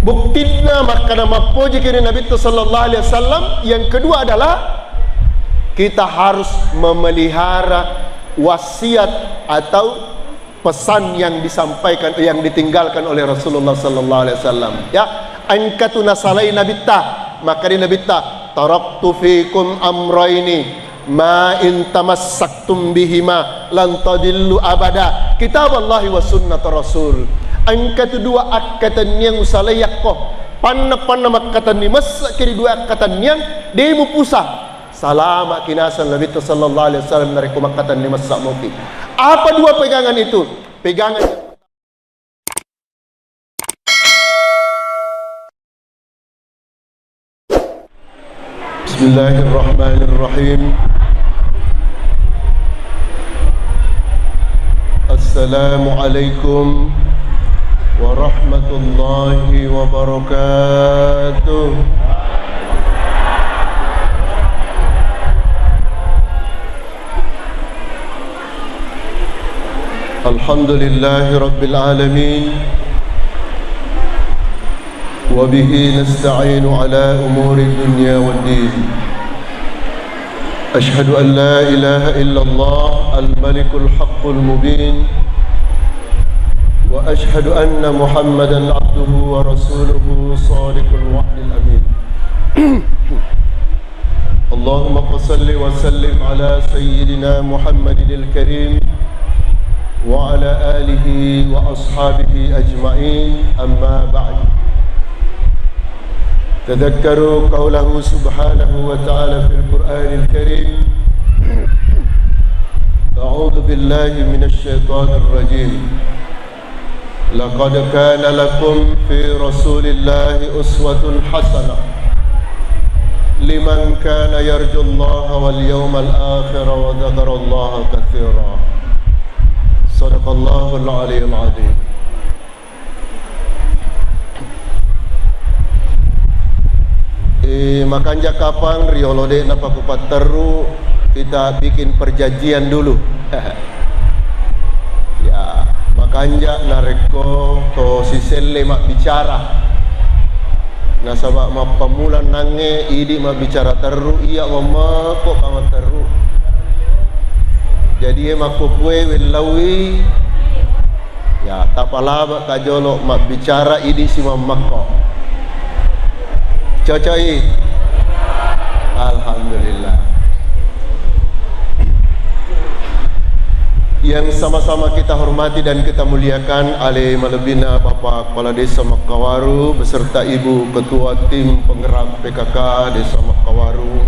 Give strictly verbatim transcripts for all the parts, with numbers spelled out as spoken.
Buktinna makkada mappojiki ri Nabitta sallallahu alaihi wasallam, yang kedua adalah kita harus memelihara wasiat atau pesan yang disampaikan, yang ditinggalkan oleh Rasulullah sallallahu alaihi wasallam. Ya, engka tu nasalai Nabitta, makkada Nabitta, "Taraktu fikum amraini, ma in tamassaktum bihima lan tadillu abada, kitaballahi wa sunnata rasul." Engka tu dua akkatenniang usalaiyakko, panna-panna makkatenni messaki ri dua akkatenniang, de mupusa. Salama kinaseng Nabitta sallallahu alaihi wasallam narekko makkatenni messa moki. Apa dua pegangan itu? Pegangan Bismillahirrahmanirrahim. Assalamualaikum warahmatullahi wabarakatuh. Alhamdulillahi rabbil alamin. Wa bihi nasta'inu ala umuri dunya wad din. Ashhadu an la ilaha illallah al-malikul haqqul mubin. Wa ashhadu anna Muhammadan abduhu wa rasuluhu sadiqul wa'dil amin. Allahumma salli wa sallim ala sayyidina Muhammadin al-karim wa ala alihi wa ashabihi ajma'in, amma ba'd. Tadhakkaru qawlahu subhanahu wa ta'ala fil Qur'anil Karim. A'udzu billahi minasy syaithanir rajim. Laqad kana lakum fi Rasulillahi uswatun hasanah liman kana yarjullaha wal yawmal akhir wa dzakarallaha katsira. Sadaqallahul aliyyul adzim. Eh, makanja kapang riolo de' napakupatterru, kita bikin perjanjian dulu. Ya, makanja narekko to siselle mabbicara. Nasaba mappamula nangnge idi mabbicara terru, iya mammekko kamatterru. Jadi e makkukue wellaui, ya, tapalaba kajolo mabbicara idi simammekko. Cocok i? Alhamdulillah. Yang sama-sama kita hormati dan kita muliakan, ale malebbina Bapak Kepala Desa Makkawaru beserta Ibu Ketua Tim Penggerak P K K Desa Makkawaru.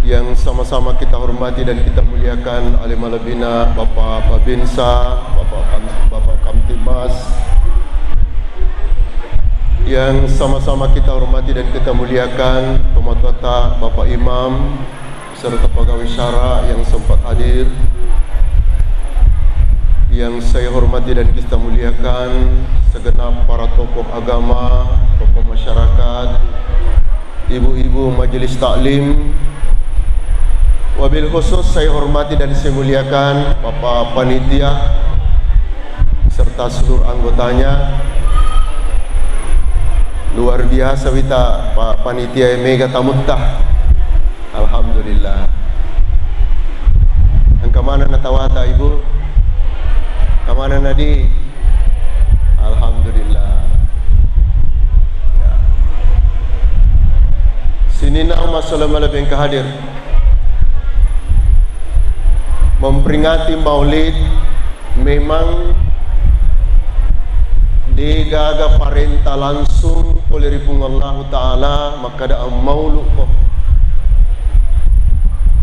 Yang sama-sama kita hormati dan kita muliakan, ale malebbina Bapak Babinsa, Bapak Kam-, Bapak Kamtibmas. Yang sama-sama kita hormati dan kita muliakan, tomatoatta, Bapak Imam, serta pegawai syara yang sempat hadir. Yang saya hormati dan kita muliakan, segenap para tokoh agama, tokoh masyarakat, ibu-ibu majelis taklim, wabil khusus saya hormati dan saya muliakan Bapak Panitia serta seluruh anggotanya. Luar biasa wita, Pak Panitia, mega tamutta. Alhamdulillah. Engka manenna tawata, Ibu? Engka manenna, Di? Alhamdulillah. Ya. Sininna umma salama lebih engka hadir. Memperingati Maulid memang degaga parenta langsung pole ri Puang Allahu Ta'ala makkada ammauluko.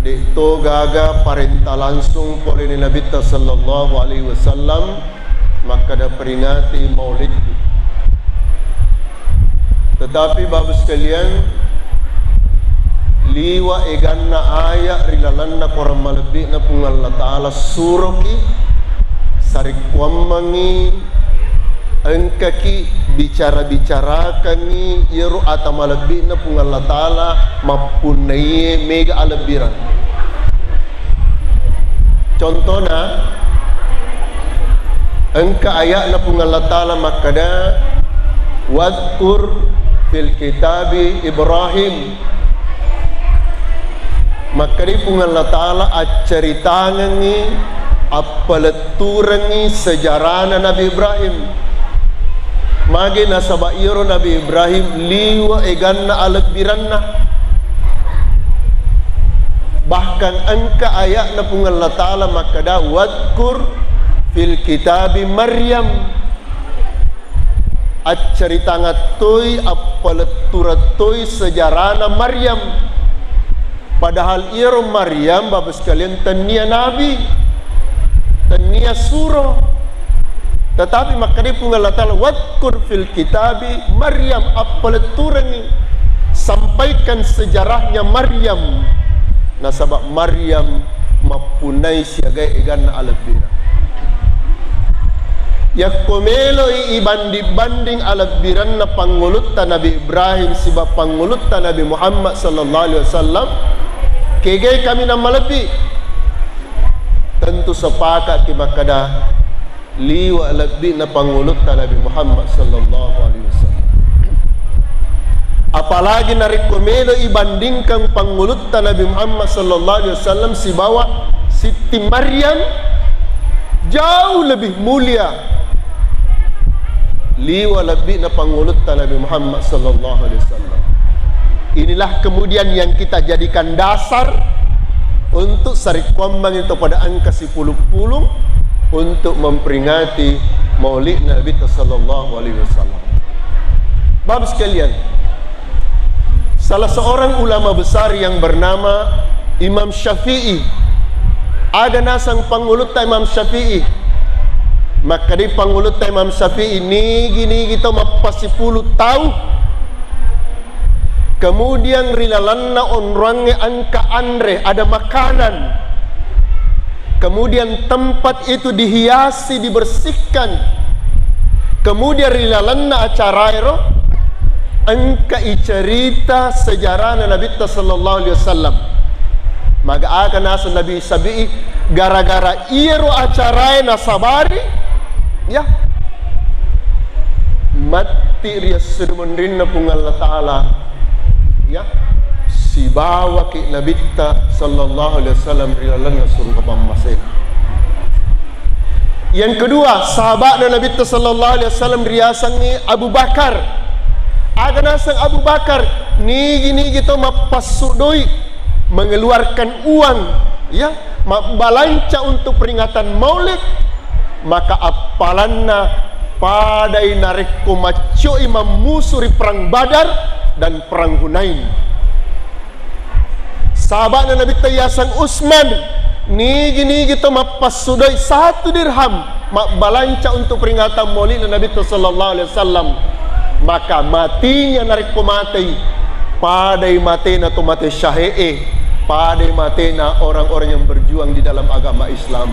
De'to gaga parenta langsung pole ri Nabitta sallallahu alaihi wasallam makkada peringati Maulid. Tetapi, Bapak sekalian, liwa eganna aya ri lalenna korang malebbi'na Puang Allah Ta'ala suroki, sarekkuammengngi engkaki bicara-bicarakangngi iyaro ata malebbi'na Puang Allah Ta'ala mappunnaiye mega alebbirang. Contona, engka aya'na Puang Allah Ta'ala makkada, Wadkur fil kitabi Ibrahim. Makkeda Puang Allah Ta'ala, acceritangengngi, appaletturengngi sejarana Nabi Ibrahim. Magi nasaba iyaro Nabi Ibrahim liwa eganna alebbiranna. Bahkan engka ayatna Puang Allah Ta'ala makkeda, "Wadkur fil kitabi Maryam." Acceritangeng toi, appalettureng toi sejarana Maryam. Padahal iyaro Maryam, Bapak sekalian, tennia nabi, tennia suro. Tetapi makkeda Puang Allah Ta'ala, "Wadkur fil kitabi Maryam," appaletturengngi, sampaikan sejarahnya Maryam. Nasaba Maryam mappunnai siaga eganna alebbireng. Yakko meloi ibanding-banding alebbirenna pangngulutta Nabi Ibrahim siba pangngulutta Nabi Muhammad sallallahu alaihi wasallam, kegai kaminang malebbi? Tentu sepakatki makkeda liwa lebbi'na pangngulutta Nabi Muhammad sallallahu alaihi wasallam. Apalagi narekko melo ibandingkan pangngulutta Nabi Muhammad sallallahu alaihi wasallam sibawa Siti Maryam, jauh lebih mulia liwa lebbi'na pangngulutta Nabi Muhammad sallallahu alaihi wasallam. Inilah kemudian yang kita jadikan dasar untuk sarekkuammengngi to pada engka sipulung-pulung untuk memperingati Maulid Nabi sallallahu alaihi wasallam. Bapak sekalian, salah seorang ulama besar yang bernama Imam Syafi'i. Aga naseng pangngulutta Imam Syafi'i? Makkeda pangngulutta Imam Syafi'i, nigi-nigi to mappasipulung tau, kemudian ri lalenna onroangnge engka anre, ada makanan. Kemudian tempat itu dihiasi, dibersihkan. Kemudian ri lalenna acaraero engka icerita sejarahna Nabitta sallallahu alaihi wasallam. Maga aga naseng Nabi Syafi'i, gara-gara iyaro acarae nasabari, ya, matti ri esso ri munrinna Puang Allah Ta'ala, ya, sibawaki Nabitta sallallahu alaihi wasallam ri lalenna suruga pammasena. Yang kedua, sahaba'na Nabitta sallallahu alaihi wasallam riasengngi Abu Bakar. Aga naseng Abu Bakar? Nigi-nigi to mappassu doi, mengeluarkan uang, ya, mabbalanca untuk peringatan Maulid, maka appalanna padai narekko maccioi mammusu ri perang Badar dan perang Hunain. Sahaba'na Nabitta yaseng Utsman, nigi-nigi to mappassu doi satu dirham mabbalanca untuk peringatan Maulidna Nabitta sallallahu alaihi wasallam, maka matinya narekko matei, padai matena to mate syahe'e, padai matena orang-orang yang berjuang di dalam agama Islam.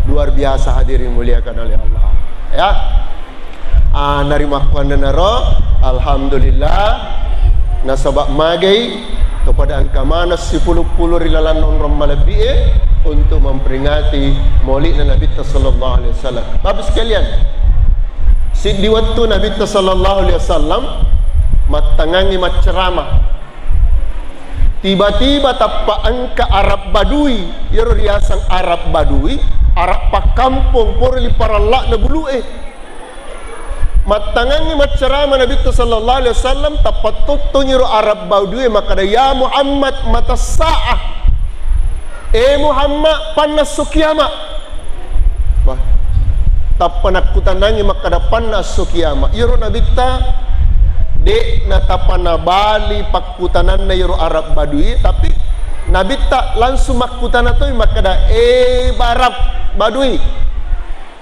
Luar biasa, hadirin muliakan oleh Allah. Ya. Ah, narimakkuannanaro, alhamdulillah, nasaba magai kepada engka maneng sipulung-pulung ri lalenna onrong malebbi'e untuk memperingati Maulidna Nabitta sallallahu alaihi wasallam. Bapak sekalian, siddi wettu Nabitta sallallahu alaihi wasallam mattangangngi macceramah. Tiba-tiba tappa engka Arab Badui, iyaro riaseng Arab Badui, Arab pakkampong, pura ri paralla'na bulu'e. Mattangangngi maccerama Nabitta sallallahu alaihi wasallam, tappa tottongi ro Arab Badue makkeda, "Ya Muhammad, mata sa'ah?" E Muhammad, panna esso kiama? Bah, tappa nakkutanangngi makkeda, "Panna esso kiama?" Iyaro Nabitta de' natappa nabali pakkutananna iyaro Arab Badue, tapi Nabitta langsung makkutana toi makkeda, "E Arab Badue,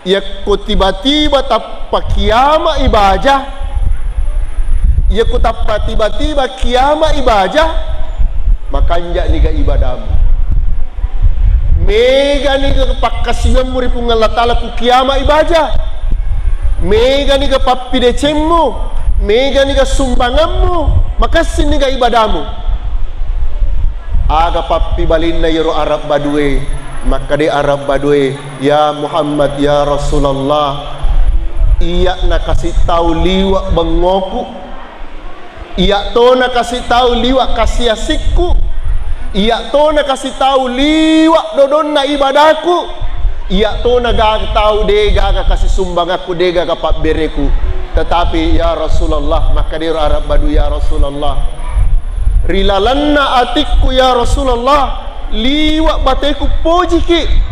yakko tiba-tiba tappa kiama'i baja, yakko tappa tiba-tiba kiama'i baja, makanja' niga ibadamu? Mega niga pakkasiwiammu ri Puang Allah Ta'ala ku kiama'i baja? Mega niga pappidecemmu? Mega niga sumbangammu? Makessing niga ibadamu?" Aga pappibalinna iyaro Arab Badue? Makkeda Arab Badue, "Ya Muhammad, ya Rasulullah, Iya nakasi tau liwa bengngoku, iya to nakasi tau liwa kasiasikku, iya to nakasi tau liwa dodonna ibadaku, iya to nagaga tau degaga kasi sumbangakku, degaga pabbereku. Tetapi, ya Rasulullah, makkedaro Arab Badu, ya Rasulullah, ri lalenna atikku, ya Rasulullah, liwa bateku pojiki.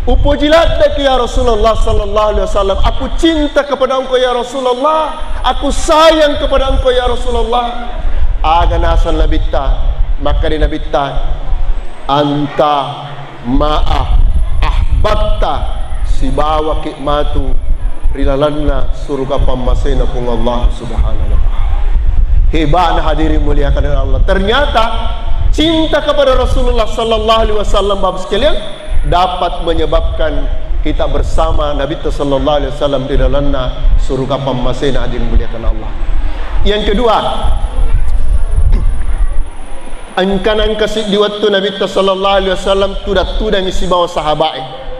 Upoji laddaki, ya Rasulullah sallallahu alaihi wasallam. Aku cinta kepada engkau, ya Rasulullah. Aku sayang kepada engkau, ya Rasulullah. Aga naseng Nabitta, makkeda Nabitta, anta ma'a ahbabta, sibawaki matu ri lalenna suruga pammasena Puang Allah Subhanahu wa Ta'ala. Hebana, hadirin muliakan Allah. Ternyata cinta kepada Rasulullah sallallahu alaihi wasallam, Bapak sekalian, dapat menyebabkan kita bersama Nabi sallallahu alaihi wasallam di dalamna suruga pammasena, hadirin muliakan Allah. Yang kedua, engkana engka siddi wettu Nabi sallallahu alaihi wasallam tudang-tudangi sibawa sahabae.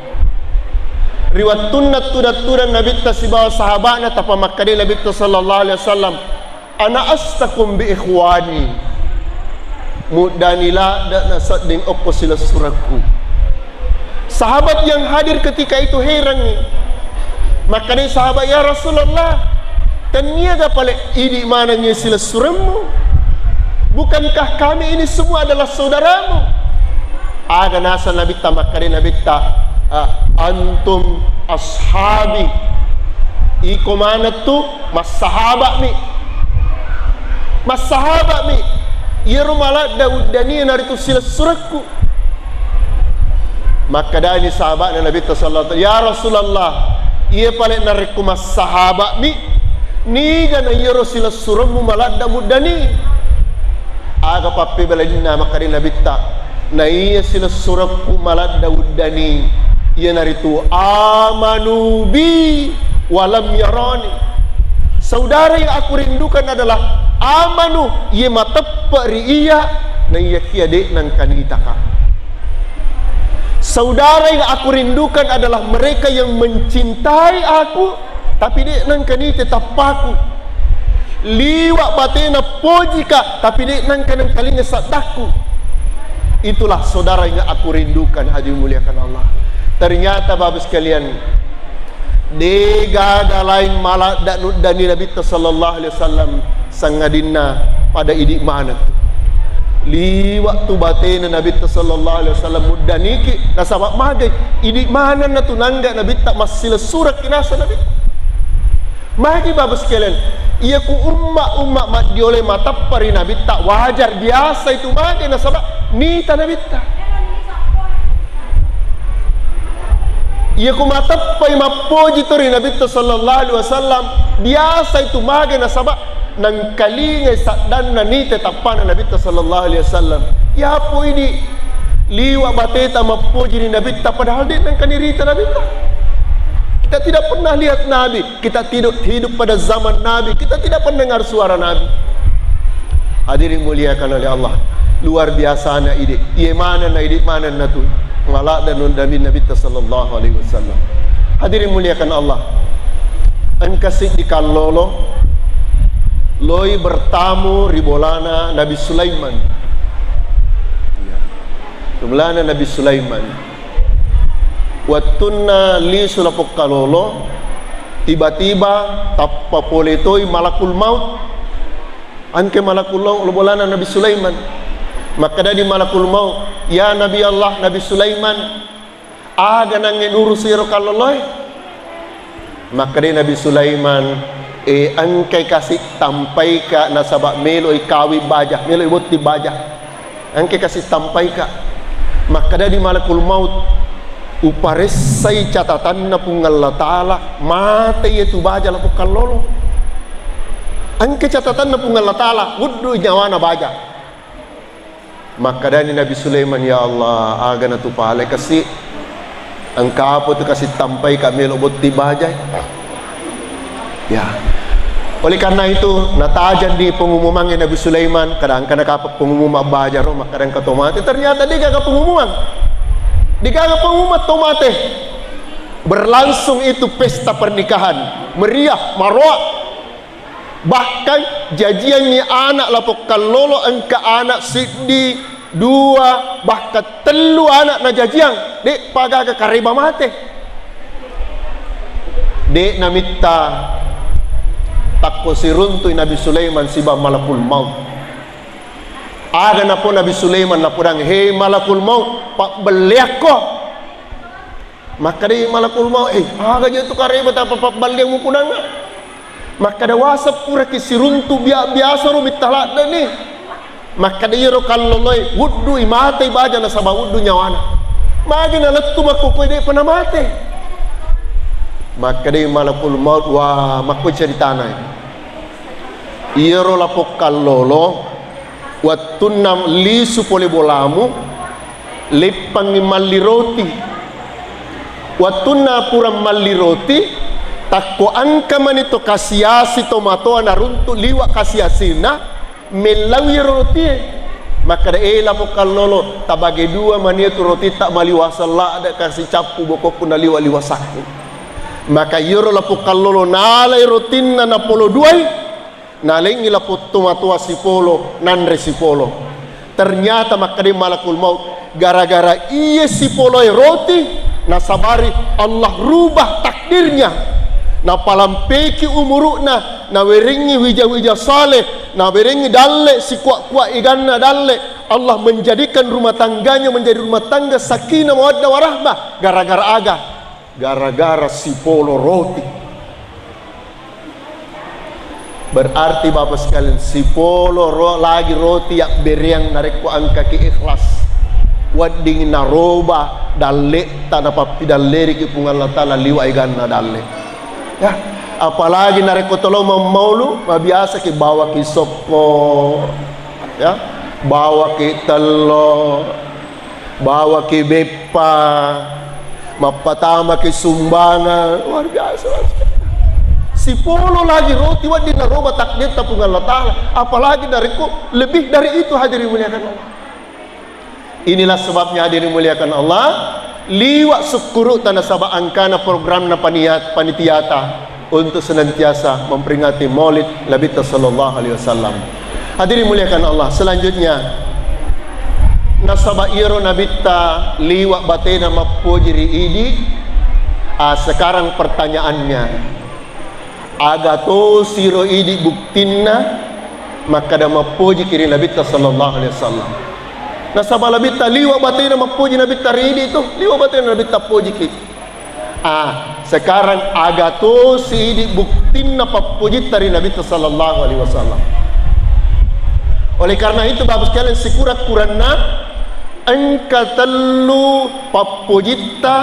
Ri wettunna tudang-tudang Nabi sibawa sahabana, tappa makkeda Nabi sallallahu alaihi wasallam, "Ana astakum bi ikhwani." Muddani ladde'na sedding okko silessurekku. Sahabat yang hadir ketika itu heranni. Makkedai sahabat, "Ya Rasulullah, tenniaga pale idi manengngi silessuremmu? Bukankah kami ini semua adalah saudaramu?" Aga naseng Nabitta, makkeda Nabitta, "Ah, antum ashabi." Iko manettu massahaba'mi. Massahaba'mi. Iyaro maladda uddani naritu silessurekku. Makkedani sahaba'na Nabitta sallallahu alaihi wasallam, "Ya Rasulullah, iya pale narekko massahaba'mi, niga na iyaro silessuremmu maladda muddani?" Aga pappebalainna, makkeda Nabitta, "Na iya silessurekku maladda uddani, iyanaritu amanu bi walam yarani." Saudara yang aku rindukan adalah amanu, iya mateppe ri iya, na iyakiya de' nengka nitaka. Saudara yang aku rindukan adalah mereka yang mencintai aku, tapi de' nengka nite tappaku. Liwa batena pojika, tapi de' nengka nengkalinga saddakku. Itulah saudara yang aku rindukan, hadirin muliakan Allah. Ternyata, Bapak sekalian, de'gaga laing maladda nuddani Nabitta sallallahu alaihi wasallam sangadinna pada idi maneng. Liwa tu batena Nabitta sallallahu alaihi wasallam muddaniki, nasaba magai idi manenna tu nangga Nabitta massilessurekki naseng Nabitta. Magi Bapak sekalian, iya ku umma-umma maddiole matappa ri Nabitta, wajar biasa itu mage nasaba nita Nabitta. Iya ku mateppai mappoji to ri Nabitta sallallahu alaihi wasallam, biasa itu mage nasaba nengkalingai saddanna nita tappana Nabitta sallallahu alaihi wasallam. Yapo idi liwa bateta mappoji ri Nabitta padahal de nengka nirita Nabitta. Kita tidak pernah lihat Nabi. Kita tidak hidup pada zaman Nabi, kita tidak mendengar suara Nabi. Hadirin muliakan oleh Allah. Luar biasana idi. Iye manenna idi manenna tu. Maladda nuddani Nabitta sallallahu alaihi wasallam. Hadirin muliakan Allah. Engka siddi kallolo loi bertamu ri bolana Nabi Sulaiman. Iya. Ri bolana Nabi Sulaiman. Wettunna lisu lapong kalolo, tiba-tiba tappa pole toi malakul maut. Engka malakul maut lo bolana Nabi Sulaiman. Makkedani malakul maut, "Ya Nabi Allah, Nabi Sulaiman, aga nangnge nurusi ero kalloloe?" Makkedai Nabi Sulaiman, "E, engkai kasi tampaika nasaba meloi kawing baja, meloi botting baja." Engka kasi tampaika. Makkedani malakul maut, "Uparessai catatanna Puang Allah Ta'ala, mate iya tu baja lapong kallolo." Engka catatanna Puang Allah Ta'ala, weddui nyawana baja. Makkedani Nabi Sulaiman, "Ya Allah, aga natupale kasi." Engka apa tu kasi tampaika melo botting baja? Ya. Oleh karena itu, natajanni pengumumannya Nabi Sulaiman, kada engka nakapa pengumuman baja ro, makkada engka to mate. Ternyata degaga pengumuman. Degaga pengumuman to mate. Berlangsung itu pesta pernikahan, meriah, maroa. Bahkan jajiangngi anak lapong kallolo, engka anak siddi, dua, bahkan tellu anak najajiang, de' pa gaga kareba mate. De' namitta takko siruntu'i Nabi Sulaiman siba malakul maut. Aga napo Nabi Sulaiman, napodang, "Hei malakul maut, pabbelleakko." Makkedai malakul maut, "Eh, aga je tu kareba tappa pabballiang mukunanga?" Makkeda, "Waseng puraki siruntu bia-, biasa ro mitta ladde ni." Makkeda iyaro kalloloe, "Wuddui, matei baja nasaba wuddu nyawana." Magi nalettu makkokkoe de'pa namate. Makkedai malakul maut, "Wah, makko ceritana." Iyaro lapong kallolo, wettunna lisu pole bolamu, leppangngi malli roti. Wettunna pura malli roti, takko engka mani to kasi-asi tomatoa naruntu liwa' kasi-asina, mellaui rotie. Makkeda, "Eh, lapong kallolo, tabage dua mani tu rotitta, maliwaseng ladde kasi cappu bokokku naliwa-liwasakku." Maka iyaro lapong kallolo nalai rotinna napolo duai, nalengngi lapong tomatoa sipolo, nanre sipolo. Ternyata makkedai malakul maut, gara-gara iye sipoloe roti, nasabari Allah rubah takdirnya. Napalampeki umuru'na, nawerengngi wija-wija saleh, nawerengngi dalle sikuwa-kuwa eganna dalle. Allah menjadikan rumah tangganya menjadi rumah tangga sakinah mawaddah warahmah. Gara-gara aga? Gara-gara sipolo roti. Berarti, Bapak sekalian, sipolo ro-, lagi roti yabbereang narekko engkaki ikhlas. Wedding naroba dalle'ta, napappidalleriki Puang Allah Taala liwa' eganna dalle. Ya, apalagi narekko tolo mammaulu, mabiasaki bawaki sokko, ya, bawaki tello, bawaki beppa, mappatamaki sumbangan, luar biasa, luar biasa. Sipolo lagi roti wedding naroba takdirta Puang Allah Taala, apalagi narekko lebih dari itu, hadirin muliakan Allah. Inilah sebabnya, hadirin muliakan Allah, liwa' sukkuru'ta nasaba engkana programna paniat-, panitiata untuk senantiasa memperingati Maulid Nabitta sallallahu alaihi wasallam. Hadirin muliakan Allah, selanjutnya, nasaba iyaro Nabitta liwa' batena mappoji ri idi, ah, sekarang pertanyaannya, aga tosiro idi buktinna makkeda mappojiki ri Nabitta sallallahu alaihi wasallam? Nasaba Nabitta liwa' batena mappoji Nabitta ri idi tu, liwa' batena Nabitta pojiki. Ah, sekarang aga tosi idi buktinna pappojitta ri Nabitta sallallahu alaihi wasallam? Oleh karena itu, Bapak sekalian, sikurang-kuranna engka tellu pappojitta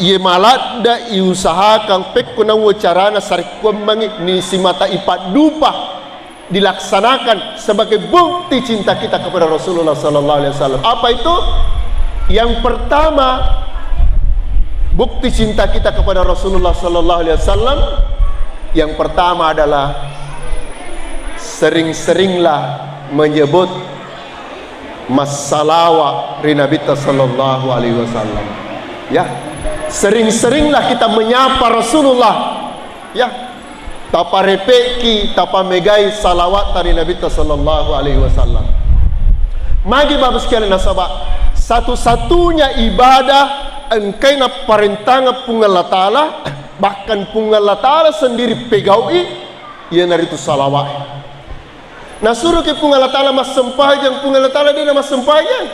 iye maladde iusahakang pekko nauwo carana sarekkuammengngi ni simata ipaddupa dilaksanakan sebagai bukti cinta kita kepada Rasulullah sallallahu alaihi wasallam. Apa itu? Yang pertama, bukti cinta kita kepada Rasulullah sallallahu alaihi wasallam yang pertama adalah sering-seringlah menyebut massalawa ri Nabitta sallallahu alaihi wasallam. Ya, sering-seringlah kita menyapa Rasulullah. Ya, taparepeki, tapamegai salawatta ri Nabitta sallallahu alaihi wasallam. Magi Bapak sekalian, nasaba satu-satunya ibadah engkai napparentangeng Puang Allah Taala, bahkan Puang Allah Taala sendiri pegaui, iyanaritu salawat. Nasuroki Puang Allah Taala massempajang, Puang Allah Taala de' namassempajang.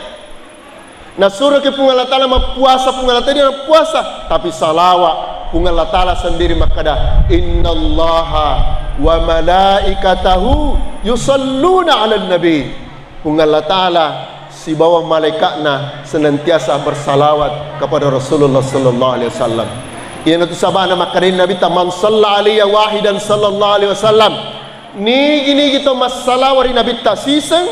Nasuroki Puang Allah Taala mappuasa, Puang Allah Taala de' nappuasa. Tapi salawa, Puang Allah Taala sendiri makkeda, "Innallaha wa malaikatahu yusalluna 'alan nabi." Puang Allah Taala sibawa malaikatna senantiasa bersalawat kepada Rasulullah sallallahu alaihi wasallam. Iyanatu sabana makkedai Nabitta, "Man shalla alayya wahidan sallallahu alaihi wasallam." Nigi-nigi to massalawa ri Nabitta siseng,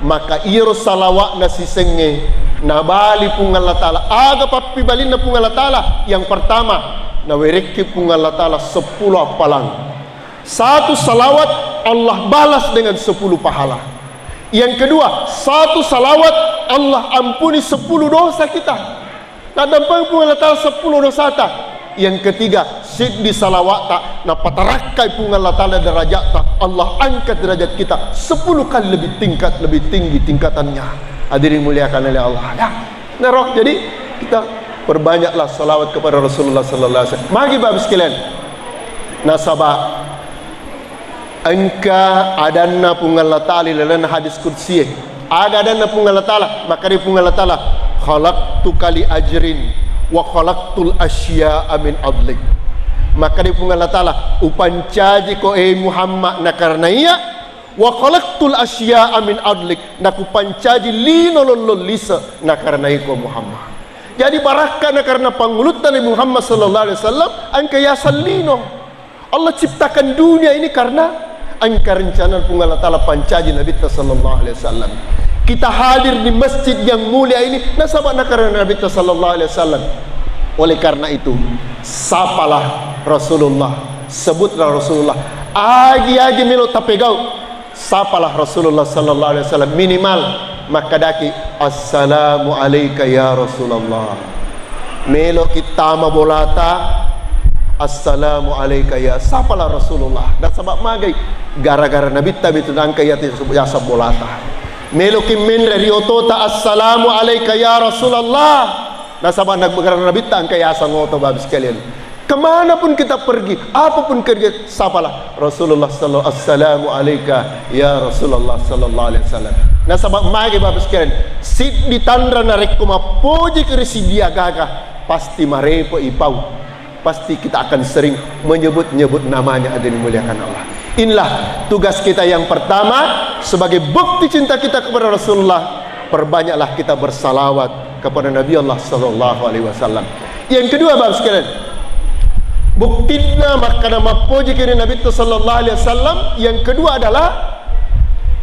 maka iyaro salawa'na sisengnge nabali Puang Allah Taala. Aga pappibalinna Puang Allah Taala? Yang pertama, nawerekki Puang Allah Taala seppulo appalang. Satu salawat Allah balas dengan sepuluh pahala. Yang kedua, satu salawat Allah ampuni sepuluh dosa kita. Taddampeng Puang Allah Ta'ala seppulo dosata. Yang ketiga, siddi salawata, napatarakkai Puang Allah Ta'ala derajata. Allah angkat derajat kita sepuluh kali lebih tingkat, lebih tinggi tingkatannya. Hadirin muliakan oleh Allah. Ya. Naro, jadi kita perbanyaklah salawat kepada Rasulullah sallallahu alaihi wasallam. Magi Bapak sekalian. Nasaba engka adanna Puang Allah Ta'ala ilalenna hadis qudsiye. Aga adanna Puang Allah Ta'ala, makkeda Puang Allah Ta'ala, "Khalaqtuka li ajrin wa khalaqtul asya'a min adlik." Makkeda Puang Allah Ta'ala, "Upancaji ko, eh Muhammad, nakarena iya, wa khalaqtul asya'a min adlik, nakupancaji lino lollong lise nakarena iko Muhammad." Jadi barakka nakarena pangulutta Nabi Muhammad sallallahu alaihi wasallam engka yaseng lino. Allah ciptakan dunia ini karena engka rencana Puang Allah Ta'ala pancaji Nabitta sallallahu alaihi wasallam. Kita hadir di masjid yang mulia ini nasaba nakarena Nabitta sallallahu alaihi wasallam. Oleh karena itu, sapalah Rasulullah, sebutlah Rasulullah. Agi-agi melo tapegau, sapalah Rasulullah sallallahu alaihi wasallam, minimal makkedaki, "Assalamu alaika ya Rasulullah." Meloki tama bolata, "Assalamu alaika ya," sapalah Rasulullah. Nasaba magai, gara-gara Nabitta mitu nangka iya yaseng bolata. Meloki menre ri otota, "Assalamu alaika ya Rasulullah." Nasaba gara-gara Nabitta engka yaseng oto, Bapak sekalian. Kemanapun kita pergi, apapun kerja, sapalah Rasulullah sallallahu, "Assalamu alaika ya Rasulullah sallallahu alaihi wasallam." Nasaba magi Bapak sekalian, siddi tanra narekko mappojiki ri siddi agaga, pasti marepo ipau. Pasti kita akan sering menyebut-nyebut namanya, hadirin muliakan Allah. Inilah tugas kita yang pertama sebagai bukti cinta kita kepada Rasulullah. Perbanyaklah kita bersalawat kepada Nabi Allah sallallahu alaihi wasallam. Yang kedua, Bapak sekalian, buktina makkeda mappojiki ri Nabitta sallallahu alaihi wasallam, yang kedua adalah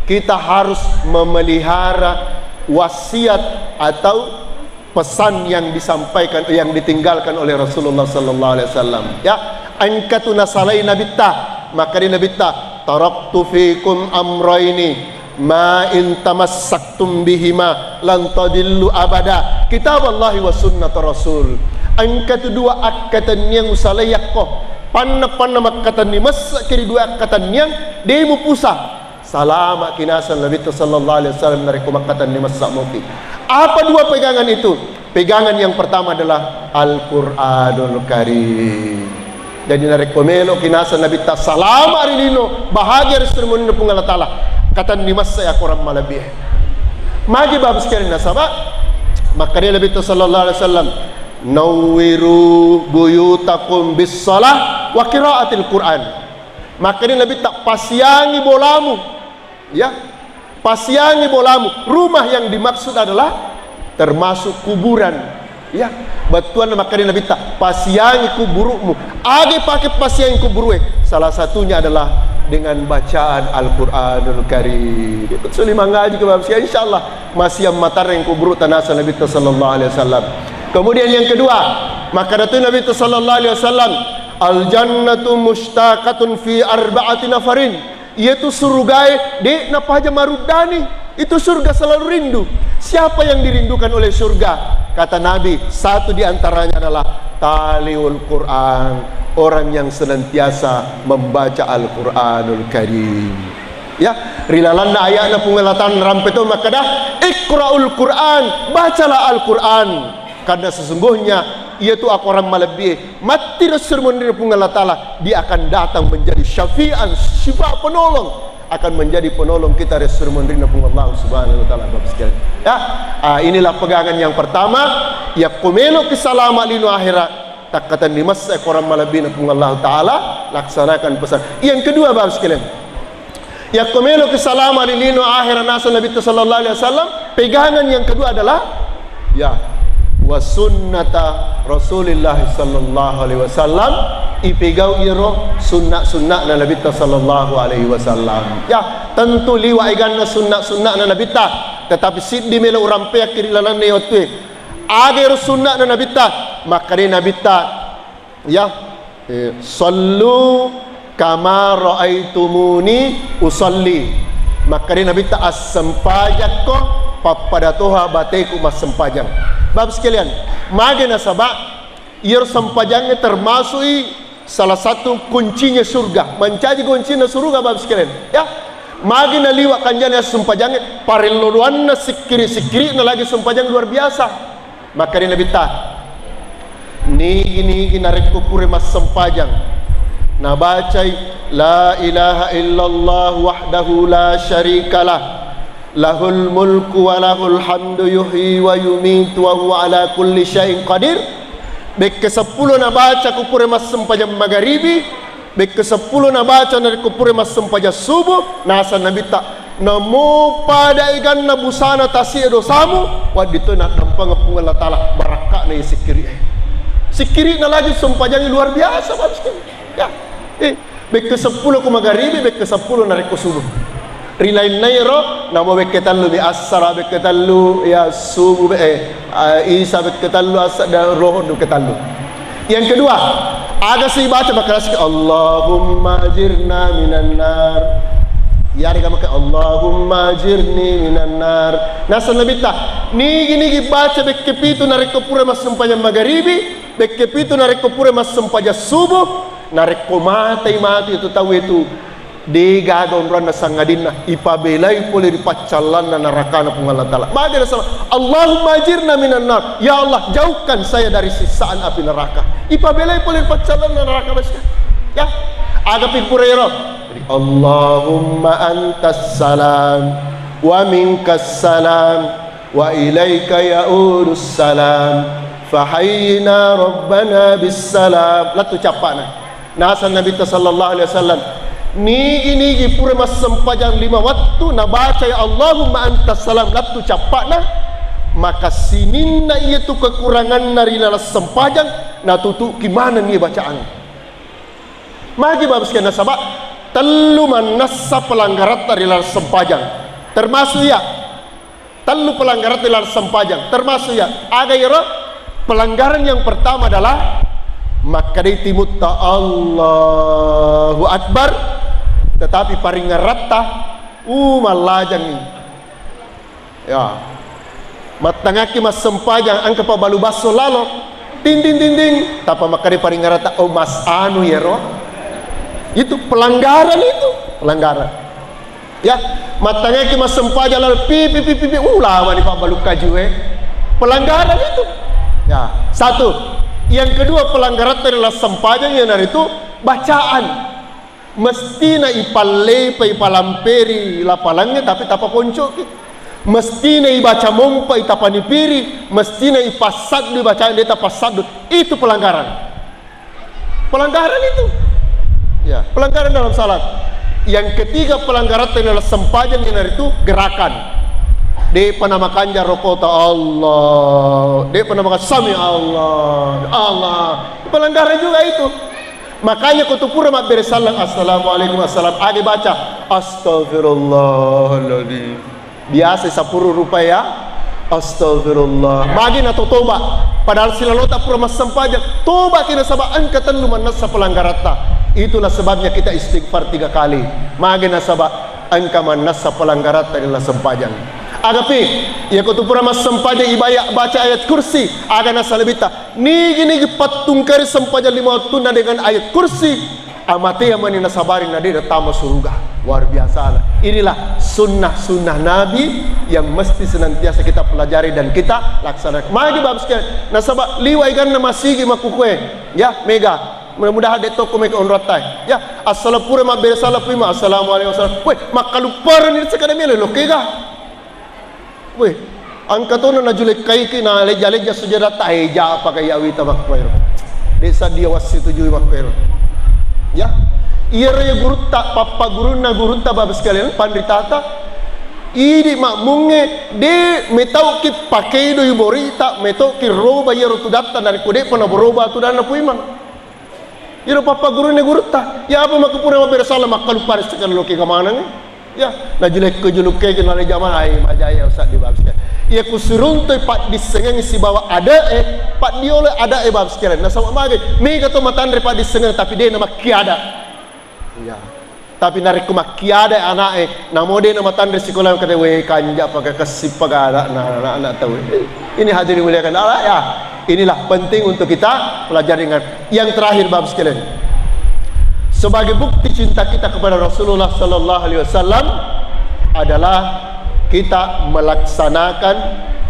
kita harus memelihara wasiat atau pesan yang disampaikan, yang ditinggalkan oleh Rasulullah sallallahu alaihi wasallam. Ya, engka tu nasalai Nabitta, makkeda Nabitta, "Taraktu fikum amraini, ma in tamassaktum bihima lan tadillu abada, kitaballahi wa sunnata rasul." Engka tu dua akkatenniang usalai yakko, panna-panna makkatenni messeki ri dua akkatenniang, de mupusa. Salama'ki naseng Nabitta sallallahu alaihi wasallam narekko makkatenni messa moki. Apa dua pegangan itu? Pegangan yang pertama adalah Al-Qur'anul Karim. Jadi narekko meloki naseng Nabitta salama ri lino, bahagia ri sumurina Puang Allah Ta'ala, katenni messa ya korang malebbi. Magi Bapak sekalian nasaba makkeda Nabitta sallallahu alaihi wasallam, "Nawwiru buyutakum bis salah wa qiraatil Qur'an." Makkeda Nabitta, "Pasiangi bolamu." Ya. Pasiangi bolamu. Rumah yang dimaksud adalah termasuk kuburan. Ya. Bettuanna makkeda Nabitta, "Pasiangi kuburu'mu." Aga pake pasiangi kuburu'e? Salah satunya adalah dengan bacaan Al-Qur'anul Karim. Suli mangaji ke Bapak sekalian, insyaallah masiang matareng kuburu'ta naseng Nabitta sallallahu alaihi wasallam. Kemudian yang kedua, makkeda tu Nabitta sallallahu alaihi wasallam, "Al jannatu mushtaqatun fi arba'ati nafarin." Iyatu surugae de' napaja maruddani. Itu surga selalu rindu. Siapa yang dirindukan oleh surga? Kata Nabi, satu di antaranya adalah taliul Quran, orang yang senantiasa membaca Al-Quranul Karim. Ya, ri lalanna ayatna Puang Allah Ta'ala rampe to makkeda, "Iqra'ul Quran, bacalah Al-Quran." Karena sesungguhnya iyatu akorang malebbi matti ri esso ri munrinna Puang Allah Ta'ala, dia akan datang menjadi syafi'an, syafa' penolong, akan menjadi penolong kita ri esso ri munrinna Puang Allah Subhanahu wa Ta'ala, Bapak sekalian. Ya, ah, inilah pegangan yang pertama, yakko meloki salama lino akhirat, takkatenni messa korang malebbina Puang Allah Ta'ala, laksanakan pesan. Yang kedua, Bapak sekalian, yakko meloki salama ri lino akhirat naseng Nabitta sallallahu alaihi wasallam, pegangan yang kedua adalah, ya, wa sunnata Rasulillah sallallahu alaihi wasallam, ipegau iro sunna-sunna'na Nabitta sallallahu alaihi wasallam. Ya, tentu liwa eganna sunna-sunna'na Nabitta, tetapi siddi melo urampeakki ri lalanna wettue. Aga ero sunna'na Nabitta? Makkeda Nabitta, ya, eh, "Sallu kama raaitumuni usalli." Makkeda Nabitta, "Assempajakko pappada toha bateku massempajang. Bapak sekalian, mage nasaba iyaro sempajangnge termasui salah satu kuncinya surga. Mancaji kuncinna surga, Bapak sekalian. Ya, magi naliwa kanjana sempajangnge, parello doanna sikkiri-sikkiri'na lagi sempajang luar biasa. Makkeda Nabitta, nigi-nigi narekko pura massempajang, nabacai la ilaha illallah wahdahu la syarikalah, lahul mulku wa lahul hamdu yuhyi wa yumitu wa huwa ala kulli syai'in qadir. Bekke seppulo nabaca ku pura massempajang magaribi, bekke seppulo nabaca narekko pura massempajang subuh, naseng Nabitta, namo pada eganna busana tasi'e dosamu, wedding to naddampengeng Puang Allah Taala barakka'na iya sikkiri'e. Sikkiri'na lagi sempajangnge luar biasa, Bapak sekalian. Ya. Eh, bekke seppulo ku magaribi, bekke seppulo narekko subuh. Ri lainnairo, namo bekke tellu mi assara, bekke tellu, ya, subuh, be-, eh, eh, isa bekke tellu, assa-, dan roho bekke tellu. Yang kedua, aga si baca makkeda, Allahumma ajirna minan nar. Iyarega makkeda, Allahumma ajirni minan nar. Naseng Nabitta, nigi-nigi baca bekke pitu narekko pura massempajang magaribi, bekke pitu narekko pura massempajang subuh, narekko matai matu itu tau itu, de gaga onroanna sangadinna, ipabelai pole ri paccallanna narakana Puang Allah Taala. Magi nasaba, Allahumma ajirna minan nar. Ya Allah, jauhkan saya dari siksaan api neraka. Ipabelai pole ri paccallanna neraka, Bapak. Ya. Aga pi pura ero. Allahumma antas salam wa minkas salam wa ilaika ya'udus salam. Fahayyina rabbana bis salam. Lettu cappa'na. Naseng Nabitta sallallahu alaihi wasallam, nigi-nigi pura massempajang lima wattu, nabacai Allahumma antas salam lettu cappa'na, maka sininna iyatu kekuranganna ri laleng sempajang, natutuki maneng iya bacaan. Magi, Bapak sekalian, nasaba tellu mannessa pelanggaratta ri laleng sempajang. Termasuk iya, tellu pelanggaratta ri laleng sempajang. Termasuk iya, aga iyaro? Pelanggaran yang pertama adalah makkedai timutta Allahu Akbar, tetapi paringaratta, uh, mallajangngi. Ya. Mattangaki massempajang, engka pabbalu basso lalo. Ting, ting, ting, ting. Tappa makkeda paringaratta, "Oh, mas anu yero." Itu pelanggaran itu, pelanggaran. Ya, mattangaki massempajang lalo, pi, pi, pi, pi, pi. Uh, lama ni pabbalu kajue. Pelanggaran itu. Ya, satu. Yang kedua, pelanggaran dari sempajang iyanaritu bacaan. Mestina ipallepa, ipalamperi lapalangnge, tapi tapaponcoki. Mestina ibaca mompa, itapanipiri. Mestina ipassaddu, ibacaan de tapassaddu. Itu pelanggaran. Pelanggaran itu. Ya, pelanggaran dalam salat. Yang ketiga, pelanggaran dalam sempajang iyanaritu gerakan. De'pa namakanja rokota Allah. De'pa namakanja sami Allah. Allah. Pelanggaran juga itu. Makanya ko tu pura mabbere sallang, "Assalamualaikum, assalam." Agi baca, "Astaghfirullahaladzim." Biasa sapuru rupa ya. "Astaghfirullah." Magi na to toba. Padahal silalota pura massempajang. Toba ki nasaba engka tellu mannessa pelanggaratta. Itulah sebabnya kita istighfar tiga kali. Magi nasaba engka mannessa pelanggaratta ri laleng sempajang. Agapi, iya ko tu pura massempajang ibaya baca ayat kursi. Aga nasalebitta. Nigi-nigi pattungkari sempajang lima wattunna dengan ayat kursi, amatea mani nasabari na de' tama suruga. Luar biasa. Inilah sunnah-sunnah Nabi yang mesti senantiasa kita pelajari dan kita laksanakan. Magi, Bapak sekalian, nasaba liwa eganna masigi makkukue. Ya, mega. Mudah-mudahan de' tokko mega onroatta. Ya, assala pura mabbere sala pui ma, assalamualaikum, assalam. Weh, makkalupparani sekadang melo lokega. Weh, engka tona najulekkaiki, nalejja-lejja sujadatta, eh, ja'pa kaya wita makkuero. De' sadia wassitujui makkuero. Ya. Iyaro ya gurutta, pappagurunna gurutta, Bapak sekalian, panritata. Idi makmungnge, de' metauki pakei doi borita, metauki roba iyaro tudatta, narekko de'pa naboroba tudanna Puimang. Iyaro pappagurunna gurutta, ya apa makkupura mabbere sala makkaluppari sekali loke kamanangnge. Ya, najulekko julukkegi nalai jamaah, ai, majaya usah dibabskan. Iya kusuruntoi paddissengengngi sibawa ade'e, paddiolo ade'e babskan. Nasaba mage, mega to matanre paddissengeng tapi de' namakkiada. Iya. Tapi narekko makkiada ana'e, namo de' namatanre sikola, kata, "We, kanja paga kessi paga anak, anak, anak tau." Ini hadirin muliakan Allah, ya. Inilah penting untuk kita pelajari. Ingat, yang terakhir, Bapak sekalian, sebagai bukti cinta kita kepada Rasulullah sallallahu alaihi wasallam adalah kita melaksanakan,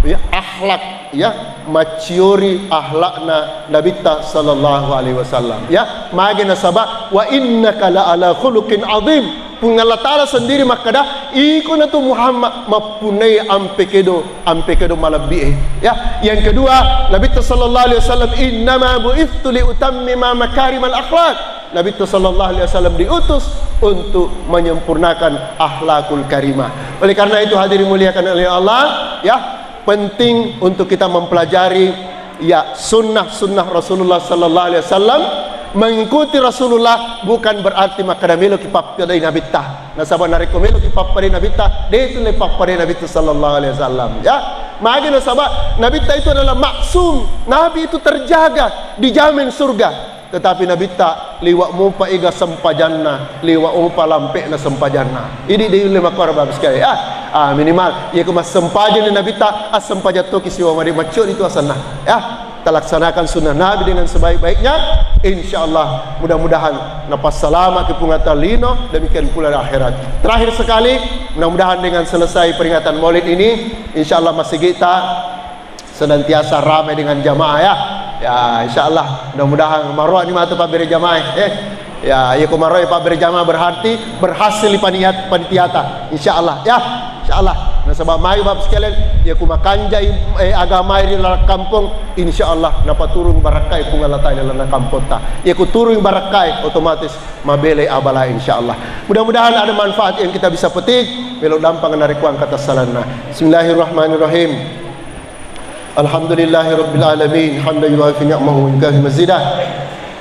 ya, akhlak, ya, maciori akhlakna Nabitta sallallahu alaihi wasallam, ya. Magi nasaba, "Wa innaka la ala khuluqin azim." Puang Allah Ta'ala sendiri makkada, "Iko natu Muhammad mappunnai ampe kedo, ampe kedo malebbi e." Ya, yang kedua, Nabitta sallallahu alaihi wasallam, "Innama bu'itstu li utammima makarimal akhlak." Nabitta sallallahu alaihi wasallam diutus untuk menyempurnakan akhlakul karimah. Oleh karena itu, hadirin muliakan oleh Allah, ya, penting untuk kita mempelajari, ya, sunnah-sunnah Rasulullah sallallahu alaihi wasallam. Mengikuti Rasulullah bukan berarti makkada meloki pappadai Nabitta. Nasaba narekko meloki pappadai Nabitta, de' tu le pappadai Nabitta sallallahu alaihi wasallam. Ya, magi nasaba Nabitta itu adalah maksum. Nabi itu terjaga, dijamin surga. Tetapi Nabitta liwa' mopa ega sempajanna, liwa' mopa lampe'na sempajanna. Idi' de' ulle makkoro, Bapak sekalian, ya. Ah, minimal, iya ko massempajang ni Nabitta, assempajang toki siwa mari macco itu asanna. Ya, talaksanakan sunnah Nabi dengan sebaik-baiknya. Insya Allah, mudah-mudahan napassalamaki Puang Allah Ta'ala lino, demikian pula di akhirat. Terakhir sekali, mudah-mudahan dengan selesai peringatan Maulid ini, insya Allah masigi ta senantiasa ramai dengan jamaah, ya. Ya, insya Allah, mudah-mudahan maroa ni matu pabbere jamaah, eh. Ya, iya ko maroa pabbere jamaah berarti berhasil di panitia-, panitiata. Insya Allah, ya. Insya Allah. Nasaba magi, Bapak sekalian, iya ko makanjai, eh, agama ri laleng kampong, insya Allah napaturung barakkai Puang Allah Ta'ala ri laleng kampong ta. Iya ko turung barakkai, otomatis mabelai abala, insya Allah. Mudah-mudahan ada manfaat yang kita bisa petik. Melo dampeng narekko angka tassalanna. Bismillahirrahmanirrahim. الحمد لله رب العالمين، حمدا يوافي نعمه ويكافئ مزيده.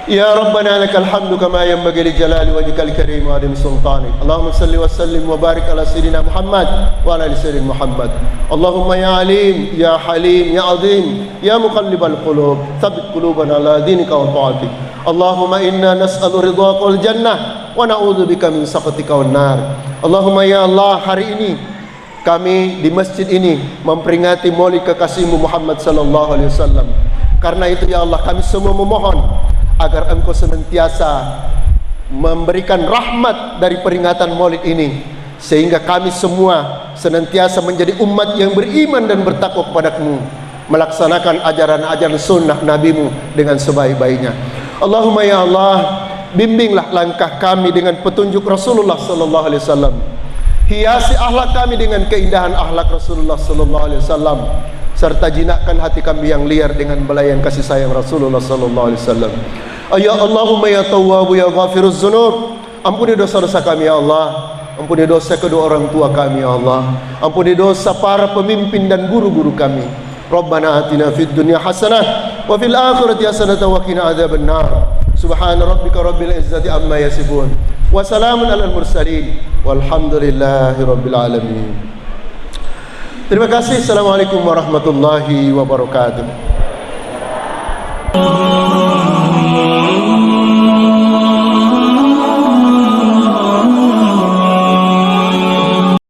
يا ربنا لك الحمد كما ينبغي لجلال وجهك الكريم وعظيم سلطانك. اللهم صل وسلم وبارك على سيدنا محمد وعلى آل سيدنا محمد. اللهم يا عليم، يا حليم، يا عظيم، يا مقلب القلوب، ثبت قلوبنا على دينك وطاعتك. اللهم إنا نسأل رضاك والجنة، ونعوذ بك من سخطك والنار. اللهم يا الله، hari ini kami di masjid ini memperingati Maulid Kekasihmu Muhammad sallallahu alaihi wasallam. Karena itu, ya Allah, kami semua memohon agar Engkau senantiasa memberikan rahmat dari peringatan Maulid ini, sehingga kami semua senantiasa menjadi umat yang beriman dan bertakwa kepada-Mu, melaksanakan ajaran-ajaran sunnah Nabimu dengan sebaik-baiknya. Allahumma ya Allah, bimbinglah langkah kami dengan petunjuk Rasulullah sallallahu alaihi wasallam. Hiasi akhlak kami dengan keindahan akhlak Rasulullah sallallahu alaihi wasallam, serta jinakkan hati kami yang liar dengan melayang kasih sayang Rasulullah sallallahu alaihi wasallam. Ya Allahumma ya Tawwabu ya Ghafiruz Zunub, ampuni dosa-dosa kami, ya Allah. Ampuni dosa kedua orang tua kami, ya Allah. Ampuni dosa para pemimpin dan guru-guru kami. Rabbana atina fid dunya hasanah wa fil akhirati hasanah wa qina adzabannar. Subhana rabbika rabbil izzati amma yasifun. Wa salamun alal mursalin. Walhamdulillahi rabbil alamin. Terima kasih. Assalamualaikum warahmatullahi wabarakatuh.